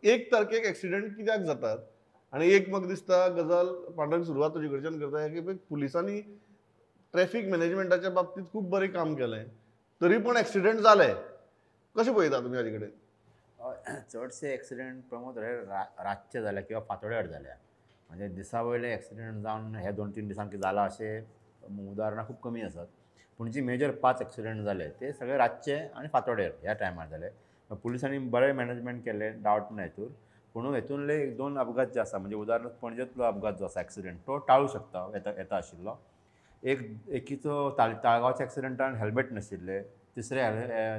एक तारखेक एक्सिडंट कित्याक जातात? आनी एक म्हाका दिसता गजाल पांडुरंग सुरवात तुजे कडच्यान करता की पुलिसांनी ट्रॅफिक मॅनेजमेंटाच्या बाबतींत खूब बरें काम केलें, तरी पण एक्सिडंट जाले. कशें पळयता तुमी हाजे कडेन? चडशे एक्सिडंट प्रमोद हे रातचे जाल्या किंवा फांतोड्यार जाल्या, म्हणजे दिसा वयले एक्सिडंट जावन हे 2-3 दिसांक जाला अशें उदाहरणां खूब कमी आसात. पूण जी मेजर 5 एक्सिडंट जाले ते सगळे रातचे आनी फांतोडेर ह्या टायमार जाले. पुलिसांनी बरें मॅनेजमेंट केलें, डावट ना हेतूर. पूण हेतूनले 1-2 अपघात जे आसा, म्हणजे उदाहरणार्थ पणजेंतलो अपघात जो आसा एक्सिडंट तो टाळू शकता येता आशिल्लो. एकीचो ताळगांवच्या एक्सिडंटान हेल्मेट नाशिल्लें, तिसरे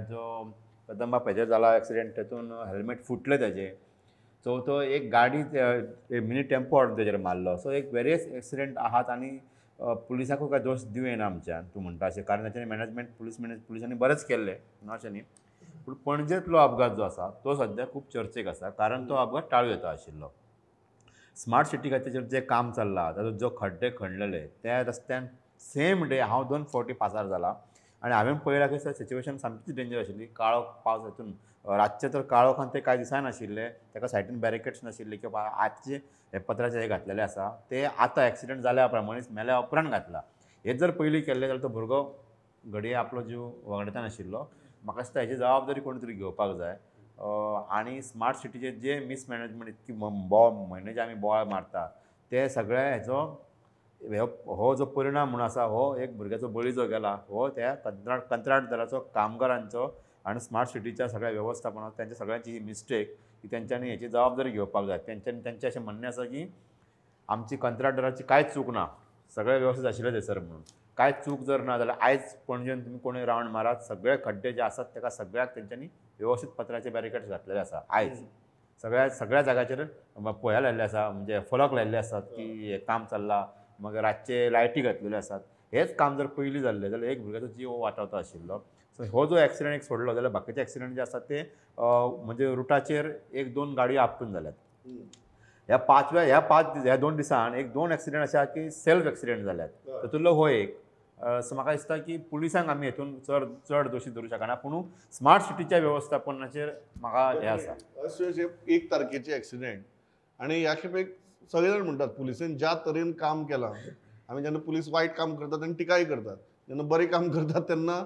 जो कदंबा पेजेर जाला एक्सिडंट तेतून हेल्मेट फुटलें तेजें, चवथो एक गाडी मिनी टेम्पो हाडून तेजेर मारलो. सो एक वेरियस एक्सिडंट आहात आनी पुलिसांकूय काय दोश दिवं येना आमच्यान तूं म्हणटा अशें, कारण ताचें मॅनेजमेंट पुलिसांनी बरेंच केल्लें ना अशें न्ही. पूण पणजेंतलो अपघात जो आसा तो सद्या खूब चर्चेक आसा, कारण तो अपघात टाळू येता आशिल्लो. स्मार्ट सिटी खातीर जें काम चल्लां तातूंत जो खड्डे खणलेले त्या रस्त्यान सेम डे हांव 2 फावटी पासार जाला आनी हांवें पळयलां की सिच्युएशन सामकीच डेंजर आशिल्ली. काळोख पावस हितून रातचें तर काळोखान ते कांय दिसनाशिल्लें, ताका सायडीन बॅरिकेड्स नाशिल्ले किंवा आजचे हे पत्राचे हे घातलेले आसा ते आतां एक्सिडंट जाल्या प्रमाणे मेल्या उपरांत घातला. हेच जर पयलीं केल्लें जाल्यार तो भुरगो घडये आपलो जीव वगडायता नाशिल्लो. म्हाका दिसता हेची जबाबदारी कोणी तरी घेवपाक जाय. आनी स्मार्ट सिटीचे जे मिसमॅनेजमेंट इतकी म्हयने जे आमी बोवाळ मारता ते सगळे हेचो हो जो परिणाम म्हणून आसा हो एक भुरग्याचो बळी जो गेला हो त्या कंत्राटदाराचो, कामगारांचो आनी स्मार्ट सिटीच्या सगळ्या वेवस्थापनात त्यांच्या सगळ्यांची ही मिस्टेक की तेंच्यांनी हेची जबाबदारी घेवपाक जाय. तेंच्यांनी तेंचें अशें म्हणणें आसा की आमची कंत्राटदाराची कांयच चूक ना, सगळें व्यवस्थीत आशिल्लें थंयसर म्हणून. कांय चूक जर ना जाल्यार आयज पणजेन तुमी कोणूय रावंड मारात, सगळे खड्डे जे आसात ताका सगळ्याक तेंच्यांनी व्यवस्थीत पत्राचे बॅरिकेड्स घातलेले आसा. आयज सगळ्या जाग्याचेर पोया लायिल्ले आसा, म्हणजे फलक लायिल्ले आसात की हें काम चल्लां, मागीर रातचे लायटी घातलेल्यो आसात. हेंच काम जर पयलीं जाल्लें जाल्यार एक भुरग्याचो जीव वाटावता आशिल्लो. सो हो जो एक्सिडंट एक सोडलो जाल्यार बाकीचे एक्सिडंट जे आसात ते म्हणजे रुटाचेर 1-2 गाडयो आपटून जाल्यात. ह्या ह्या 2 दिसान 1-2 एक्सिडंट अशे आसा की सेल्फ एक्सिडंट जाल्यात, तातूंतलो हो एक. सो म्हाका दिसता की पुलिसांक आमी हेतून चड चड दोशी धरूं शकना, पूण स्मार्ट सिटीच्या वेवस्थापनाचेर म्हाका हें आसा. 1 तारखेचे एक्सिडंट आनी ह्या खेपेक सगळे जाण म्हणटात पुलिसेन ज्या तरेन काम केलां, आमी जेन्ना पुलीस वायट काम करतात तेन्ना टिकाय करतात, जेन्ना बरें काम करतात तेन्ना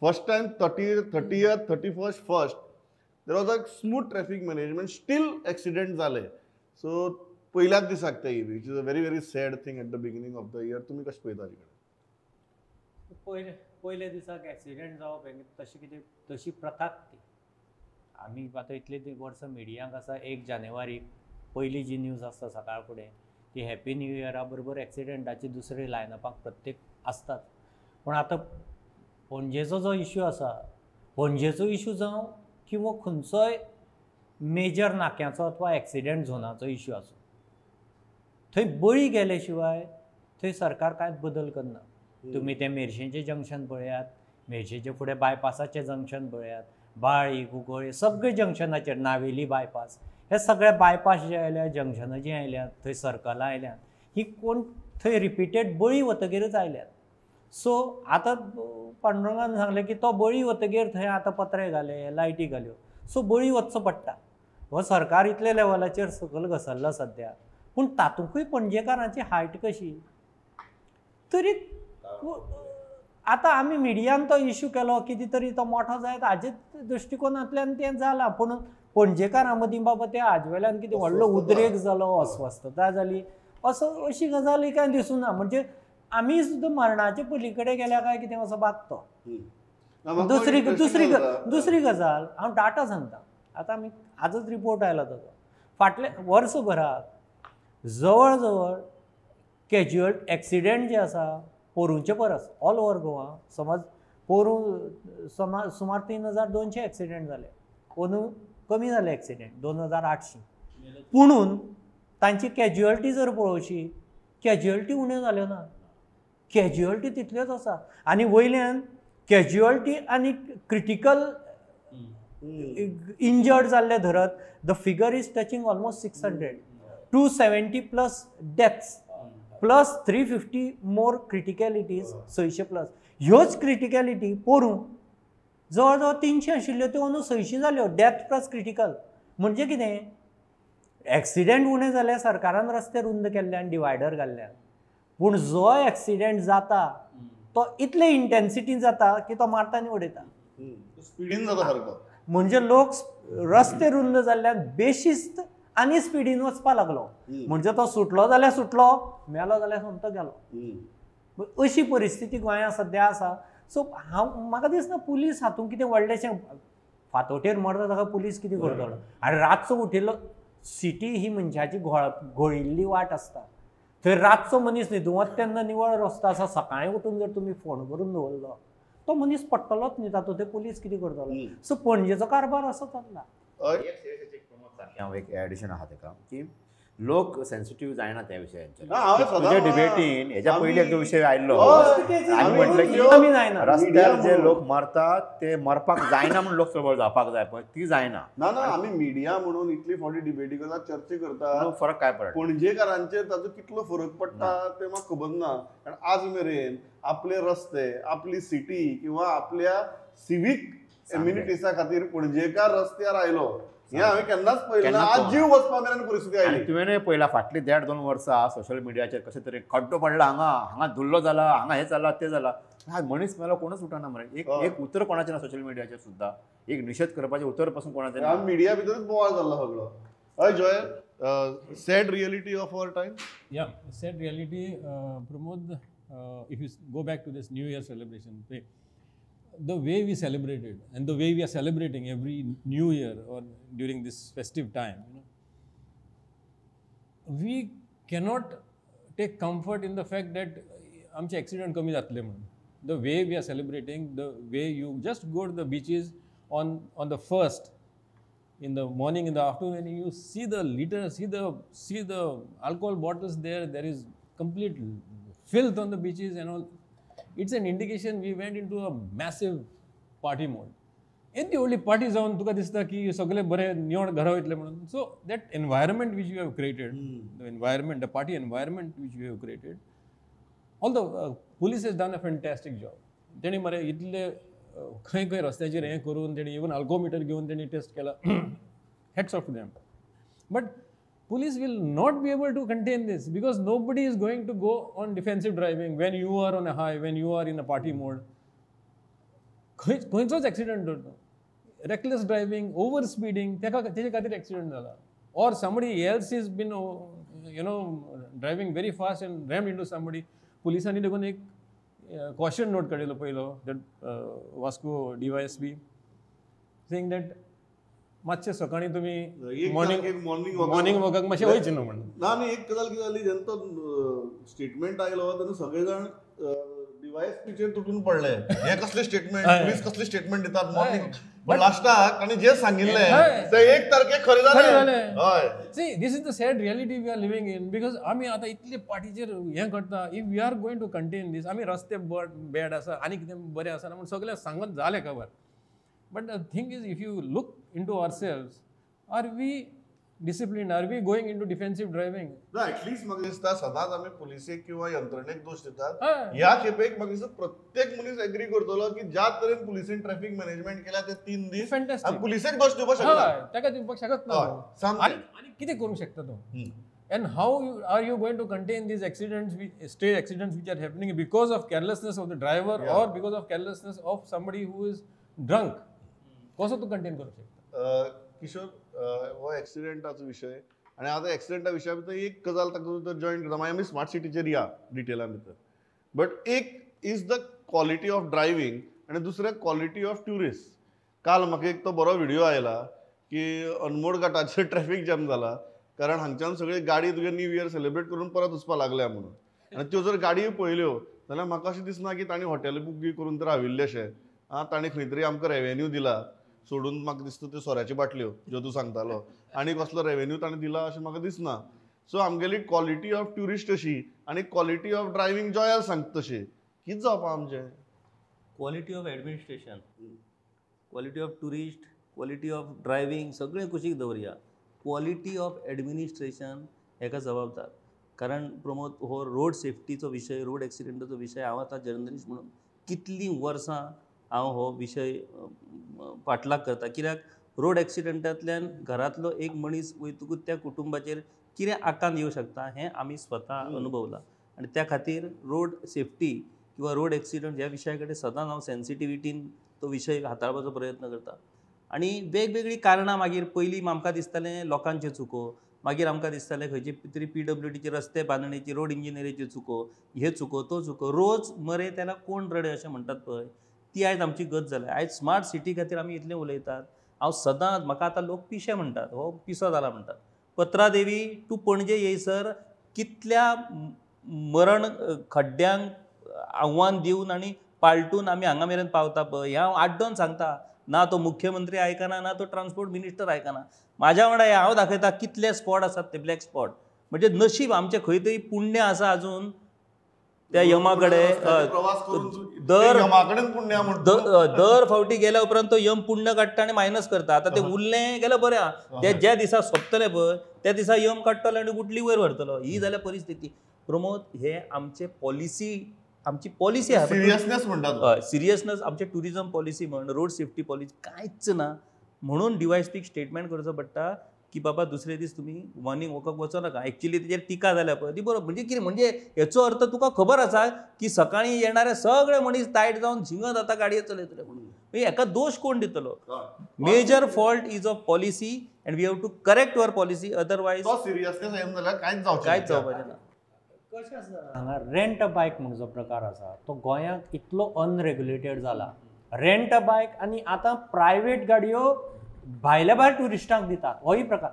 first time 30th 31st first there was a smooth traffic management, still accident जाले. सो पयल्याच दिसाक ते which is a very very sad thing at the beginning of the year. तुमी कशें पळयता हाजे कडेन? पयल्या दिसाक एक्सिडंट जावप हें तशें कितें तशी प्रथाच ती. आमी आतां इतले वर्सां मिडियांक आसा, 1 जानेवारीक पयली जी न्यूज आसता सकाळ फुडें ती हॅपी न्यू इयरा बरोबर एक्सिडंटाची दुसरी लायनअपाक प्रत्येक आसतात. पूण आतां पणजेचो जो इश्यू आसा, पणजेचो इश्यू जावं किंवा खंयचोय मेजर नाक्याचो अथवा एक्सिडंट झोनाचो इश्यू आसूं, थंय बळी गेले शिवाय थंय सरकार कांयच बदल करना. तुमी तें मेरशेचें जंक्शन पळयात, मेरशेचे फुडें बायपासाचें जंक्शन पळयात, बाळी कुंकळ्ळी सगळे जंक्शनाचेर, नावेली बायपास, हे सगळे बायपास जे आयल्या, जंक्शनां जीं आयल्यात, थंय सर्कलां आयल्यात, ही कोण थंय रिपिटेड बळी वतगीरच आयल्यात. सो आतां पांडुरंगान सांगलें की तो बळी वतगीर थंय आतां पत्रे घाले, लायटी घाल्यो, सो बळी वचचो पडटा. हो सरकार इतले लेवलाचेर सकयल घसरला सद्या, पूण तातूंकूय पणजेकारांची हायट कशी तरी आतां आमी मिडियान तो इश्यू केलो कितें तरी तो मोठो जायत हाजे दृश्टिकोनांतल्यान तें जालां, पूण पणजेकारां मदीं बाबा ते हाजे वेल्यान कितें व्हडलो उद्रेक जालो, अस्वस्थता जाली, असो अशी गजाल कांय दिसुना. म्हणजे आमी सुद्दां मरणाचे पली कडेन गेल्या काय कितें असो बागतो. दुसरी दुसरी दुसरी गजाल हांव डाटा सांगता, आतां आमी आजच रिपोर्ट आयला ताजो, फाटल्या वर्सभराक जवळ जवळ कॅज्युअल एक्सिडंट जे आसा पोरूंचे परस ऑल ओवर गोवा समज पोरूं सुमार 3200 एक्सिडंट जाले, अंदू कमी जाले एक्सिडंट 2800, पुणून तांची कॅज्युअलिटी जर पळोवची कॅज्युअलिटी उण्यो जाल्यो ना, कॅज्युअलिटी तितल्योच आसा. आनी वयल्यान कॅज्युअलिटी आनी क्रिटिकल इंजर्ड जाल्ले धरत the figure is touching almost 600, 270 plus deaths plus 350 more criticalities, 600 plus. ह्योच criticality पोरूं जवळ जवळ 300 आशिल्ल्यो त्यो अंदू 600 जाल्यो, डेथ प्लस क्रिटिकल. म्हणजे कितें, एक्सिडेंट उणें जाले सरकारान रस्ते रुंद केल्ल्यान, डिवायडर घाल्ल्यान, पूण जो एक्सिडेंट जाता तो इतले इंटेन्सिटीन जाता की तो मारता आनी उडयता, स्पिडीन जाता सारको. म्हणजे लोक रस्ते रुंद जाल्ल्यान बेशिस्त आनी स्पिडीन वचपा लागलो, म्हणजे तो सुटलो जाल्यार सुटलो, मेलो जाल्यार सोमतो गेलो. अशी परिस्थिती गोंयांत सद्या आसा. सो हांव म्हाका दिसना पुलीस हातूंत कितें व्हडलेशें, फातोटेर मरता ताका पुलीस कितें करतलो? आनी रातचो उठिल्लो, सिटी ही मनशाची घोळिल्ली वाट आसता, थंय रातचो मनीस न्हिदूं वता तेन्ना निवळ रस्तो आसा, सकाळीं उठून जर तुमी फोंड करून दवरलो तो मनीस पडटलोच न्ही तातूंत, ते पुलीस कितें करतलो? सो पणजेचो कारभार असो चल्ला. हांव एक एडिशन आहा तेका की लोक सेन्सिटीव जायना त्या विशयांचेर. तुज्या डिबेटीन हेज्या पयलीं एकदा विशय आयिल्लो आनी म्हटलें की रस्त्यार जे लोक मरतात ते मरपाक जायना म्हूण लोक चळवळ जावपाक जाय, पळय ती जायना. ना ना, आमी मिडिया म्हणून इतली फावटी डिबेटी करतात, चर्चा करतात, फरक काय पडटा पणजेकारांचेर ताचो कितलो फरक पडटा ते म्हाका खबर ना. कारण आज मेरेन आपले रस्ते, आपली सिटी किंवा आपल्या सिवीक एम्युनिटीसा खातीर पणजेकार रस्त्यार आयलो हें हांवें केन्नाच पळयलें ना. आज जीव वचपा मेरेन परिस्थिती आयली. तुवें पळयला फाटली 1.5-2 वर्सां सोशल मिडियाचेर कशें तरेन खड्डो पडला हांगा, हांगा धुल्लो जाला, हांगा हें जाला तें जाला, मनीस मेलो कोणूच उठना मरे. एक एक उतर कोणाचें ना सोशल मिडियाचेर सुद्दां, एक निशेध करपाचें उतर पासून कोणाचें ना. मिडिया भितरूच बोवाळ जाल्लो सगळो. हय Joel, sad reality of our time. Yeah, sad reality Pramod. If you go back to this New Year celebration, the way we celebrated and the way we are celebrating every New Year or during this festive time, you know, we cannot take comfort in the fact that आमचे accident कमी जातले म्हणून. The way we are celebrating, the way you just go to the beaches on the first, in the morning, in the afternoon, and you see the litter, see the alcohol bottles there, there is complete filth on the beaches and all. It's an indication we went into a massive party mode. येदी व्हडली party जावन तुका दिसता की सगळे बरे निवळ घरा वयतले म्हणून. So that environment which you have created, the environment, the party environment which you have created, although police has done a fantastic job. तेणी मरे इतले खंय खंय रस्त्याचेर हें करून तेणी इवन अल्कोमिटर घेवन तेणी टेस्ट केला. Hats off to them. But police will not be able to contain this because nobody is going to go on defensive driving when you are on a high, when you are in a party mode. खंयचोच accident जाता, reckless driving, over speeding, तेजे खातीर accident जाला. Or somebody else is been you know driving very fast and rammed into somebody. पुलिसांनी देखून एक caution note काडिल्लो पयलो, that Vasco DYSP saying that मातशें सकाळीं तुमी मॉर्निंग वॉकाक मातशें वयचें न्हू म्हणून. ना आनी एक गजाल कितें जाली, जेन्ना तो स्टेटमेंट आयलो तेन्ना सगळे जाण डीवायएसपीचेर तुटून पडले, हें कसलें स्टेटमेंट, पुलीस कसलें स्टेटमेंट दितात मॉर्निंग. पण लास्टाक ताणें जें सांगिल्लें तें 1 तारखेक खरें जालें. हय, see this is the sad reality we are living in because आमी आतां इतले पार्टीचेर हें करता. If we are going to contain this, आमी रस्ते बॅड आसा आनी कितें बरें आसा म्हूण सगळें सांगत जालें खबर. But the thing is, if you look into ourselves, are we disciplined? Are we going into defensive driving? ना, ॲटलिस्ट म्हाका दिसता सदांच आमी पुलिसेक किंवा यंत्रणेक दोश दितात. ह्या खेपेक म्हाका दिसता प्रत्येक मनीस एग्री करतलो की ज्या तरेन पुलिसेन ट्रॅफिक मॅनेजमेंट केल्या ते 3 दीस पुलिसेक दोश दिवपाक शकना, ताका दिवपाक शकत ना. आनी कितें करूंक शकता तो? And how are you going to contain these accidents, stray accidents which are happening because of carelessness of the driver or because of carelessness of somebody who is drunk? कसो तूं कंटेन करूंक शकता? किशोर, हो एक्सिडेंटाचो विशय आनी आतां एक्सिडेंटा विशया भितर एक गजाल ताका भितर जॉयन करता, मागीर आमी स्मार्ट सिटीचेर या डिटेला भितर. बट एक is the quality of driving आनी दुसरें क्वॉलिटी ऑफ ट्युरिस्ट. काल म्हाका एक तो बरो व्हिडियो आयला की अनमोड घाटाचेर ट्रॅफिक जॅम जाला कारण हांगच्यान सगळी गाडी तुगे न्यू इयर सेलिब्रेट करून परत वचपाक लागल्या म्हणून. आनी त्यो जर गाडयो पळयल्यो जाल्यार म्हाका अशें दिसना की तांणी हॉटेल बूक बी करून तर राविल्लें अशें. आं, तांणी खंय तरी आमकां रेवेन्यू दिला सोडून म्हाका दिसता त्यो सोऱ्याच्यो बाटल्यो ज्यो तूं सांगतालो आनी कसलो रेवेन्यू ताणें दिला अशें म्हाका दिसना. सो आमगेली क्वॉलिटी ऑफ ट्युरिस्ट अशी आनी क्वॉलिटी ऑफ ड्रायव्हिंग जॉयल सांगता तशें कितें जावपा आमचें? Quality of administration, quality of tourist, quality of driving सगळें कुशीक दवरया. क्वॉलिटी ऑफ एडमिनिस्ट्रेशन हेका जबाबदार. कारण प्रमोद, हो रोड सेफ्टीचो विशय, रोड एक्सिडेंटाचो विशय हांव आतां जर्नलिस्ट म्हणून कितलीं वर्सां हांव हो विशय पाठलाग करता. कित्याक रोड एक्सिडंटांतल्यान घरांतलो एक मनीस वयतकूच त्या कुटुंबाचेर कितें आकांत येवं शकता हें आमी स्वता अनुभवलां आनी त्या खातीर रोड सेफ्टी किंवा रोड एक्सिडंट ह्या विशया कडेन सदांच हांव सेन्सिटिविटीन तो विशय हाताळपाचो प्रयत्न करता. आनी वेगवेगळीं कारणां मागीर पयलीं आमकां दिसतालें लोकांच्यो चुको, मागीर आमकां दिसतालें खंयची तरी PWDची रस्ते बांदणेची रोड इंजिनियरीची चुको, हे चुको तो चुको, रोज मरे त्याला कोण रडे अशें म्हणटात पळय, ती आयज आमची गत जाल्या. आयज स्मार्ट सिटी खातीर आमी इतलें उलयतात. हांव सदांच म्हाका आतां लोक पिशे म्हणटात, हो पिसो जाला म्हणटात. पत्रादेवी टू पणजे येयसर कितल्या मरण खड्ड्यांक आव्हान दिवन आनी पालटून आमी हांगा मेरेन पावता पळय, हें हांव आड्डोन सांगता. ना तो मुख्यमंत्री आयकना, ना तो ट्रान्सपोर्ट मिनिस्टर आयकना. म्हाज्या वांगडा हांव दाखयता कितले स्पॉट आसात ते ब्लॅक स्पॉट. म्हणजे नशीब आमचें खंय तरी पुण्य आसा अजून त्या यमा कडेन. दर दर फावटी गेल्या उपरांत तो यम पुण्य काडटा आनी मायनस करता. आतां तें उरलें गेल्यार बरें आहा, ते ज्या दिसा सोंपतलें पळय त्या दिसा यम काडटलो आनी गुटली वयर व्हरतलो. ही जाल्या परिस्थिती. प्रमोद, हे आमचे पॉलिसी, आमची पॉलिसी आहा, सिरियसनेस म्हणटात, सिरियसनेस आमचे टुरिझम पॉलिसी म्हण, रोड सेफ्टी पॉलिसी कांयच ना. म्हणून DYSPक स्टेटमेंट करचो पडटा की बाबा दुसरे दीस तुमी मॉर्निंग वॉकाक वचो नाका. एक्चुअली तेजेर टिका जाल्या पळय ती बरोबर. म्हणजे कितें, म्हणजे हेचो अर्थ तुका खबर आसा की सकाळीं येणारे सगळे मनीस तायट जावन झिंगत आतां गाडये चलयतले म्हणून. हेका दोश कोण दितलो? Major fault is of policy and we have to correct our policy, otherwise seriousness येवन जाल्यार कांयच जावचें ना. कशें आसा हांगा रेंट अ बायक म्हूण जो प्रकार आसा तो गोंयांत इतलो अनरेग्युलेटेड जाला. रेंट अ बायक आनी आतां प्रायवेट गाडयो भायल्या भायर ट्युरिस्टांक दितात, होय प्रकार.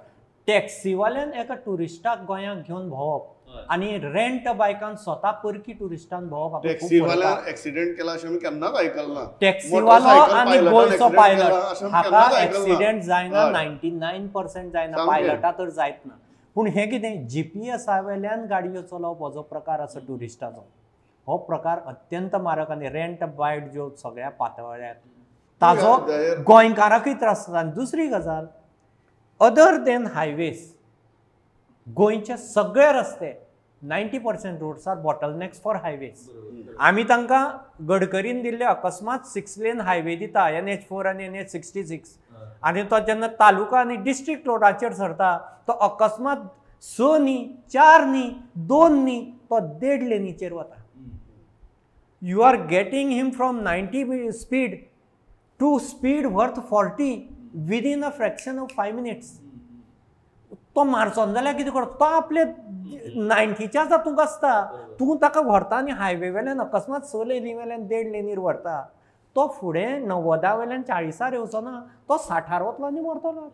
टॅक्सीवाल्यान एका ट्युरिस्टाक गोंयांत घेवन भोंवप आनी रेंट अ बायकान स्वता परकी ट्युरिस्टान भोंवप. टॅक्सीवाल्यान एक्सिडेंट केला अशें आमी केन्नाच आयकलें ना. टॅक्सीवालो आनी गोंयचो पायलट हाका एक्सिडेंट जायना, 99% जायना, पायलटा तर जायत ना. पूण हें कितें GPS वयल्यान गाडयो चलोवप हो जो प्रकार आसा ट्युरिस्टाचो, हो प्रकार अत्यंत मारक. आनी रेंट बायक ज्यो सगळ्या पातळ्ळ्यात ताजो गोंयकाराकूय त्रास जाता. आनी दुसरी गजाल, अदर देन हायवेज गोंयचे सगळे रस्ते 90% roads are bottlenecks for highways. आमी तांकां गडकरीन दिल्ले अकस्मात 6 लेन हायवे दिता, NH4 आनी NH66, आनी तो जेन्ना तालुका आनी डिस्ट्रिक्ट रोडाचेर सरता तो अकस्मात 6 न्ही, 4 न्ही, 2 न्ही, तो 1.5 लेनीचेर वता. You are getting him from 90 speed to speed worth 40 within a fraction of 5 minutes. तो मारचो ना जाल्यार कितें करता, तो आपले 90च्याच हातूंक आसता. तूं ताका व्हरता आनी हायवे वेल्यान अकस्मात 6 लेनी वेल्यान 1.5 लेनीर व्हरता, तो फुडें 90 वेल्यान 40 येवचो ना, तो 60 वतलो आनी मरतलो.